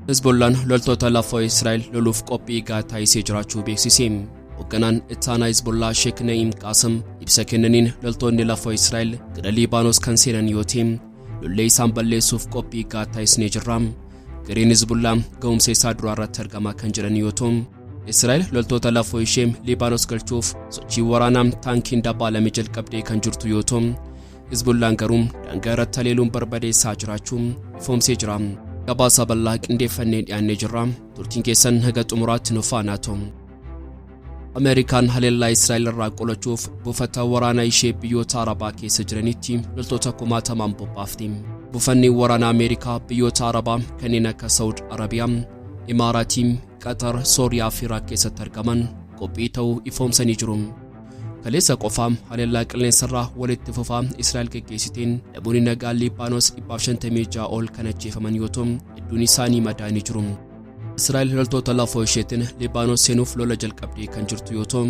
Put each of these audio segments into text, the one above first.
Hezbollaan loltoota lafoo Israa'el loluuf qophii gahaa taasisee jiraachuu beeksise. Hoogganaan ittaanaa Hezbollaa Sheek Na'iim Qaasim ibsa kennaniin loltoonni lafoo Israa'el gara Liibaanos kan seenan yoo ta'e, lollee isaan balleessuuf qophii gahaa taasisnee jirra. Gareen Hezbollaa ga'umsa isaa duraa irratti argamaa kan jiran yoo ta'u, Israa'el loltoota lafoo ishee Liibaanos galchuuf sochii waraanaa taankiin dabaalame jalqabdee kan jirtu yoo ta'u, Hezbollaan garuu daangaa irratti haleeluun barbadeessaa jiraachuu ifoomsee jira. Gabaasa bal'aa qindeeffannee dhiyaannee jirra. Turtiin keessan haga xumuraatti nu faana ta'u. Ameerikaan haleellaa Israa'el irraa qolachuuf buufata waraanaa ishee biyyoota Arabaa keessa jiranitti loltoota kumaatamaan bobbaafti. Buufanni waraanaa Ameerikaa biyyoota Arabaa kanneen akka Saawud Arabiyaa, Imaaraatii, Qatar, Sooriyaa fi Iraaq keessatti argaman qophii ta'uu ifoomsanii jiru. Kaleessa qofaa haleellaa qilleensarraa walitti fufaa Israa'el geggeessiteen namoonni nagaa Liibaanos 156 ol kan ajjeefaman yoo ta'u, hedduun isaanii madaa'anii jiru. Israa'el loltoota lafoo isheetiin Liibaanos seenuuf lola jalqabdee kan jirtu yoo ta'u,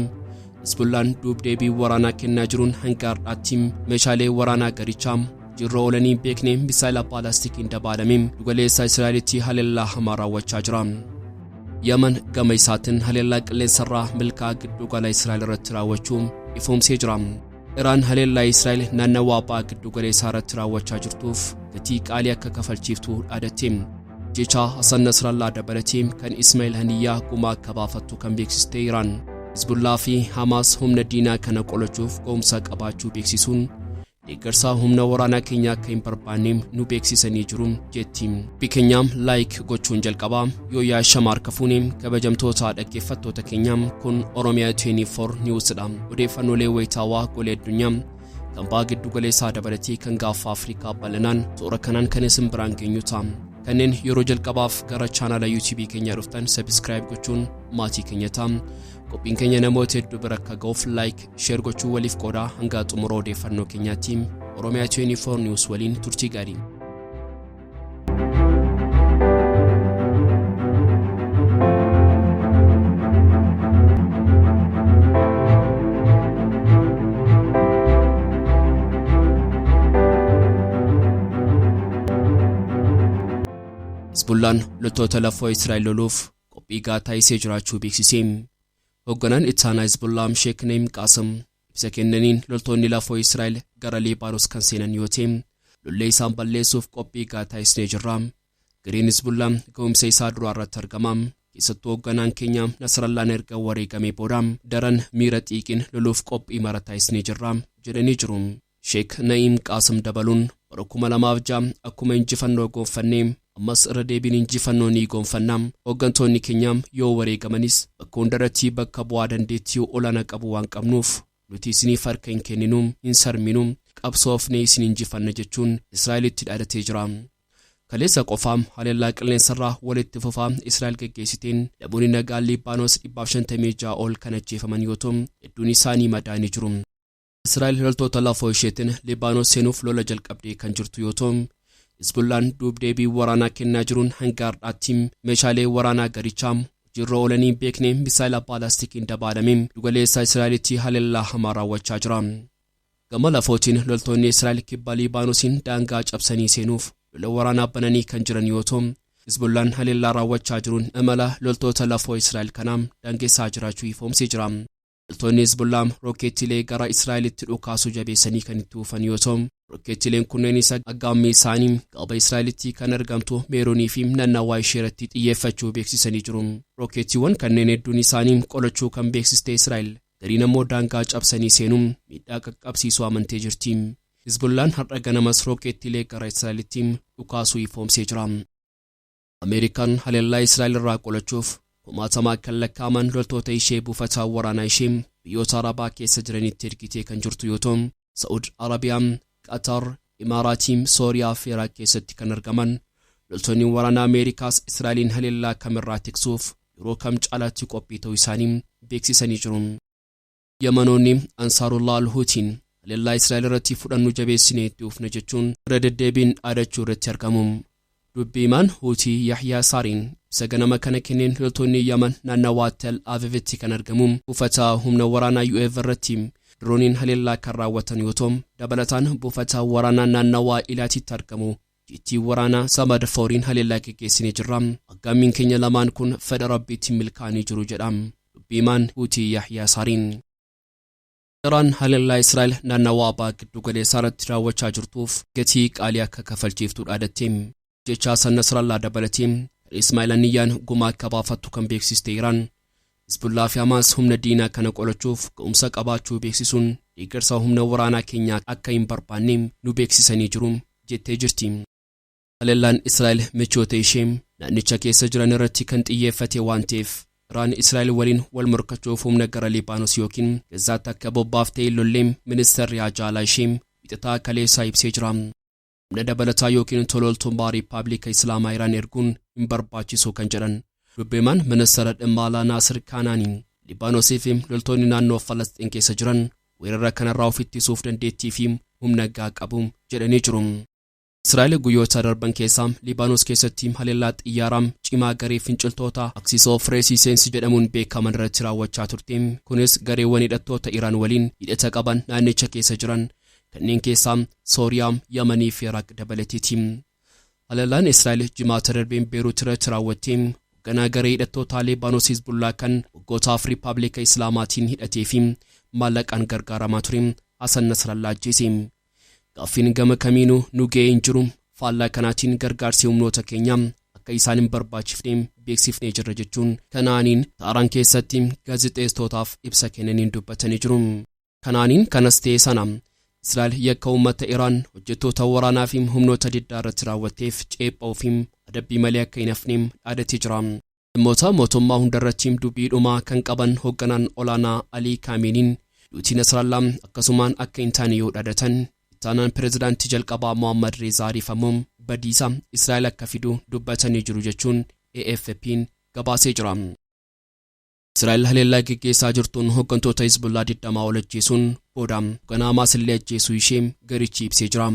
Hezbollaan duub-deebii waraanaa kennaa jiruun hanga har'aatti meeshaalee waraanaa garichaa hojiirra oolanii hin beekne misaayila baalastikiin dabaalamee dugaleessa Israa'elitti haleellaa hamaa raawwachaa jira. Yaman gama isaatiin haleellaa qilleensarraa milkaa'aa giddugala Israa'el irratti raawwachuu ifoomsee jira. Iraan haleellaa Israa'el naannawaa ba'a giddugaleessaa irratti raawwachaa jirtuuf gatii qaalii akka kafalchiiftu dhaadatte. Jecha Hasan Nasrallaa dabalatee kan Ismaa'il Haniyyaa gumaa akka baafattu kan beeksiste Iraan. Hizbullaa fi Hamaas humna diinaa kana qolachuuf ga'umsa qabaachuu beeksisuun deeggarsa humna waraanaa keenya akka hin barbaanne nu beeksisanii jiru jetti. Qophii keenya like gochuun jalqabaa. Yoo yaa shama harka fuune, kabajamtoota dhaggeeffattoota keenya, kun Oromiyaa 24 News dha. Odeeffannoolee wayitaawaa golee addunyaa kan baha giddu galeessaa dabalatee kan gaafa Afrikaa bal'inaan toora kanaan kan isin biraan geenyu ta'a. Kanneen yeroo jalqabaaf gara chaanaala YouTube keenyaa dhuftan subscribe gochuun maatii keenya ta'a. Qophiin keenya namoota hedduu bira akka ga'uuf like, share gochuu waliif qoodaa. Hanga xumura odeeffannoo keenyaatti Oromiyaa 24 News waliin turtii gaarii. Hezbollaan loltoota lafoo Israa'el loluuf qophii gahaa taasisee jiraachuu beeksise. Hoogganaan ittaanaa Hezbollaa Sheek Naim Qaasim ibsa kennaniin loltoonni lafoo Israa'el gara Liibaanos kan seenan yoo ta'e, lollee isaan balleessuuf qophii gahaa taasisnee jirra. Gareen Hezbollaa ga'umsa isaa duraa irratti argama. Keessattuu hoogganaan keenya Nasrallaan erga wareegamee booda daran miira xiiqiin loluuf qophii mara taasisnee jirra jedhanii jiru. Sheek Na'iim Qaasim dabaluun bara 2006 akkuma injifannoo gonfannee ammas irra deebiin injifannoo ni gonfanna. Hooggantoonni keenya yoo wareegamanis bakka hundarratti bakka bu'aa dandeettii olaanaa qabu waan qabnuuf nuti isiniif harka hin kenninu, hin sarminu, qabsoofnee isin injifanna jechuun Israa'elitti dhaadatee jira. Kaleessa qofaa haleellaa qilleensarraa walitti fufaa Israa'el geggeessiteen namoonni nagaa Liibaanos 156 ol kan ajjeefaman yoo ta'u, hedduun isaanii madaa'anii jiru. Israa'el loltoota lafoo isheetiin Liibaanos seenuuf lola jalqabdee kan jirtu yoo ta'u, Hizbullaan duub-deebii waraanaa kennaa jiruun hanga har'aatti meeshaalee waraanaa garichaa hojiirra oolanii hin beekne misaayila baalastikiin dabaalame dugaleessa Israa'elitti haleellaa hamaa raawwachaa jira. Gama lafootiin loltoonni Israa'el kibba Liibaanosiin daangaa cabsanii seenuuf lola waraanaa bananii kan jiran yoo ta'u, Hizbullaan haleellaa raawwachaa jiruun imala loltoota lafoo Israa'el kanaa daangessaa jiraachuu ifoomsee jira. Loltoonni Hizbullaa rokkeettiilee gara Israa'elitti dhukaasuu jabeessanii kan itti fufan yoo ta'u, rokkeettiileen kunneenis aggaammii isaanii kaaba Israa'elitti kan argamtu Meeroonii fi naannawaa ishee irratti xiyyeeffachuu beeksisanii jiru. Rokkeettiiwwan kanneen hedduun isaanii qolachuu kan beeksiste Israa'el, gariin ammoo daangaa cabsanii seenuun miidhaa qaqqabsiisuu amantee jirti. Hizbullaan har'a ganamas rokkeettiilee gara Israa'elitti dhukaasuu ifoomsee jira. Ameerikaan haleellaa Israa'el irraa qolachuuf kumaatamaa kan lakkaa'aman loltoota ishee buufata waraanaa ishee biyyoota Arabaa keessa jiranitti ergitee kan jirtu yoo ta'u, Sa'ud Arabiyaa, Qatar, Imaaraatii, Sooriyaa fi Iraaq keessatti kan argaman loltoonni waraanaa Ameerikaas Israa'eliin haleellaa kamirraa tiksuuf yeroo kam caalaatti qophii ta'uu isaanii beeksisanii jiru. Yamanoonni Ansaarullah al-Huutiin haleellaa Israa'el irratti fudhannu jabeessinee itti fufna jechuun irra deddeebiin dhaadachuu irratti argamu. Dubbi himaan Huutii Yahyaa Saariin ibsa ganama kana kenneen loltoonni Yaman naannawaa Tel Avivitti kan argamu buufata humna waraanaa UAV irratti dirooniin haleellaa kan raawwatan yoo ta'u, dabalataan buufata waraanaa naannawaa Ilaatitti argamu Jeettii waraanaa Samad 4n haleellaa geggeessinee jirra. Aggaammiin keenya lamaan kun fedha Rabbiitiin milkaa'anii jiru jedha dubbiimaan Huutii Yahyaa Saariin. Iraan haleellaa Israa'el naannawaa baha giddu galeessaa irratti raawwachaa jirtuuf gatii qaalii akka kafalchiiftu dhaadatte. Jecha Hasan Nasrallaa dabalatee kan Ismaa'il Haniyyaan gumaa akka baafattu kan beeksiste Iraan, Hizbullaa fi Hamaas humna diinaa kana qolachuuf ga'umsa qabaachuu beeksisuun deeggarsa humna waraanaa keenyaa akka hin barbaanne nu beeksisanii jiru jettee jirti. Haleellaan Israa'el michoota ishee naannicha keessa jiran irratti kan xiyyeeffate waan ta'eef Iraan Israa'el waliin wal morkachuuf humna gara Libaanos yookiin Gazaatti akka bobbaaftee hin lolle ministeerri haajaa alaa ishee Wiixataa kaleessaa ibsee jira. Humna dabalataa yookiin tola ooltummaa Riippaabilika Islaamaa Iraan erguun hin barbaachisu kan jedhan dubbihimaan ministeera dhimma alaa Naasir Kaanaanii, Libaanosii fi loltoonni naannoo Falasxiin keessa jiran weerara kanarraa of ittisuuf dandeettii fi humna gahaa qabu jedhanii jiru. Israa'el guyyoota darban keessa Libaanos keessatti haleellaa xiyyaaraa cimaa garee finciltoota Axis of Resistance jedhamuun beekaman irratti raawwachaa turte. Kunis gareewwan hidhattoota Iraan waliin hidhata qaban naannicha keessa jiran kanneen keessaa Sooriyaa, Yamanii fi Iraaq dabalateeti. Haleellaan Israa'el Jimaata darbeen Beerut irratti raawwatte hoogganaa garee hidhattootaa Libaanos Hizbullaa kan waggootaaf Riippaabilika Islaamaatiin hidhatee fi maallaqaan gargaaramaa ture Hasan Nasrallaa ajjeese. Gaaffiin gama kamiinuu nu ga'ee hin jiru. Faallaa kanaatiin gargaarsi humnoota keenyaa akka isaan hin barbaachifne beeksifnee jirra jechuun Kanaaniin Taaraan keessatti gaazexeessitootaaf ibsa kennaniin dubbatanii jiru. Kanaaniin kanas ta'e sana Israa'el yakka uummata Iraan hojjettoota waraanaa fi humnoota diddaa irratti raawwatteef ceepha'uu fi adabbii malee akka hin hafne dhaadatee jira. Dhimmoota mootummaa hundarratti dubbii dhumaa kan qaban hoogganaan olaanaa Alii Kaameniin duutii Nasrallaa akkasumaan akka hin taane yoo dhaadatan, ittaanaan pirezidaantii jalqabaa Mohammad Reezaa Ariif ammoo badiisa Israa'el akka fidu dubbatanii jiru jechuun AFP'n gabaasee jira. Israa'el haleellaa geggeessaa jirtuun hooggantoota Hizbullaa 20 ol ajjeesuun booda hoogganaa Hamaas illee ajjeesuu ishee garichi ibsee jira.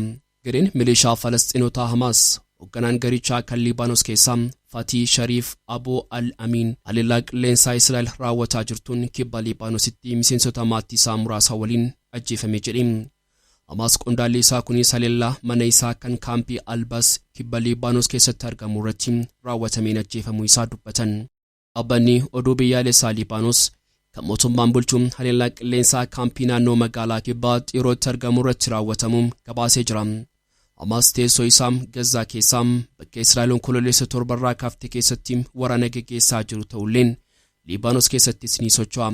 Gareen milishaa Falasxiinotaa Hamaas hoogganaan garichaa kan Liibaanos keessaa Fatii Shariif Abu Al-Amiin haleellaa qilleensaa Israa'el raawwataa jirtuun kibba Liibaanositti miseensota maatii isaa muraasa waliin ajjeefame jedhe. Hamaas qondaalli isaa kunis haleellaa mana isaa kan kaampii Albas kibba Liibaanos keessatti argamu irratti raawwatameen ajjeefamuu isaa dubbatan. Dhaabbanni oduu biyyaalessaa Liibaanos kan mootummaan bulchu haleellaa qilleensaa kaampii naannoo magaalaa kibbaa Xiirootti argamu irratti raawwatamu gabaasee jira. Hamaas teessoo isaa Gazzaa keessaa bakka Israa'el Onkololeessa 7 irraa kaafte keessatti waraana geggeessaa jiru ta'ulleen Liibaanos keessattis ni socho'a.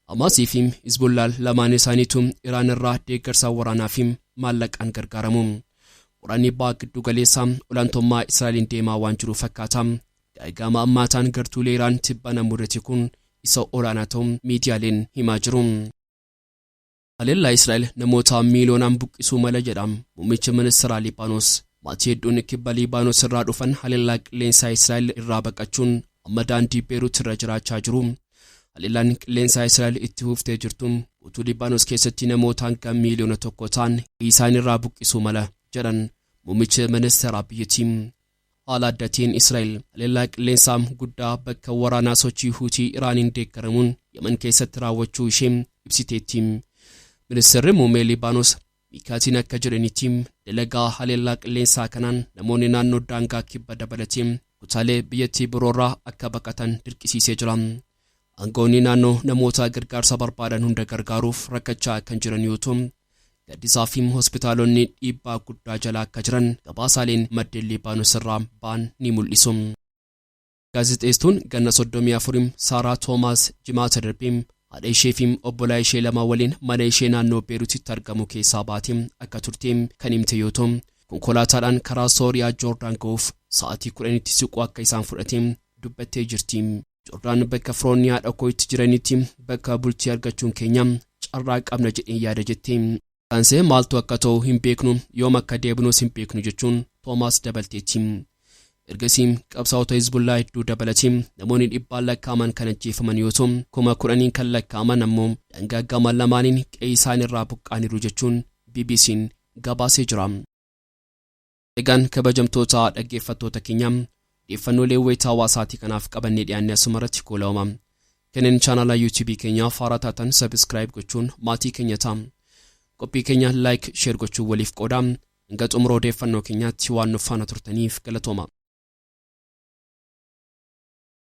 Hamaasii fi Hizbullaah lamaan isaaniitu Iraan irraa deeggarsa waraanaa fi maallaqaan gargaaramu. Waraanni baha giddu galeessaa olaantummaa Israa'eliin deemaa waan jiru fakkaata. Gaaga'ama ammaataan gartuulee Iraan tibbana mudate kun isa olaanaa ta'uu miidiyaaleen himaa jiru. Haleellaa Israa'el namoota miiliyoonaan buqqisuu mala jedha muummichi ministeeraa Liibaanos. Maatii hedduun kibba Liibaanos irraa dhufan haleellaa qilleensaa Israa'el irraa baqachuun amma daandii Beerut irra jiraachaa jiru. Haleellaan qilleensaa Israa'el itti fuftee jirtu guutuu Liibaanos keessatti namoota hanga miiliyoona tokko ta'an isaan irraa buqqisuu mala jedhan muummichi ministeeraa biyyattii. Haala adda ta'een Israa'el haleellaa qilleensaa guddaa bakka waraanaa sochii Huutii Iraaniin deeggaramuun Yaman keessatti raawwachuu ishee ibsiteetti. Ministeerri muummee Liibaanos Miikaatiin akka jedhanitti dalagaa haleellaa qilleensaa kanaan namoonni naannoo daangaa kibba dabalatee kutaalee biyyattii biroorraa akka baqatan dirqisiisee jira. Aangawoonni naannoo namoota gargaarsa barbaadan hunda gargaaruuf rakkachaa kan jiran yoo ta'u, Gaddisaa fi hospitaalonni dhiibbaa guddaa jala akka jiran gabaasaaleen maddeen Liibaanos irraa ba'an ni mul'isu. Gaazexeessituun ganna 34 Saaraa Toomaas Jimaata darbe haadha ishee fi obbolaa ishee lama waliin mana ishee naannoo Beerutitti argamu keessaa baatee akka turte kan himte yoo ta'u, konkolaataadhaan karaa Sooriyaa Joordaan ga'uuf sa'aatii 10tti siqu akka isaan fudhate dubbattee jirti. Joordaan bakka firoonni haadha koo itti jiranitti bakka bultii argachuun keenya carraa qabna jedheen yaada jette. Taansee maaltu akka ta'u hin beeknu, yoom akka deebinus hin beeknu jechuun Toomaas dabalteetti. Ergasii qabsaa'ota Hizbullaa hedduu dabalatee namoonni dhibbaan lakkaa'aman kan ajjeefaman yoo ta'u, 10,000n kan lakkaa'aman ammoo daangaa gama lamaaniin qe'ee isaaniirraa buqqa'aniiru jechuun BBC'n gabaasee jira. Egaan kabajamtoota dhaggeeffattoota keenya odeeffannoolee wayita hawaasaatii kanaaf qabannee dhiyaanne asuma irratti goolabama. Kanneen chaanala YouTube keenyaaf haaraa taatan subscribe gochuun maatii keenya ta'a. Qophii keenya like, share gochuun waliif qooda. Hanga xumura odeeffannoo keenyaatti waan nu faana turtaniif galatooma.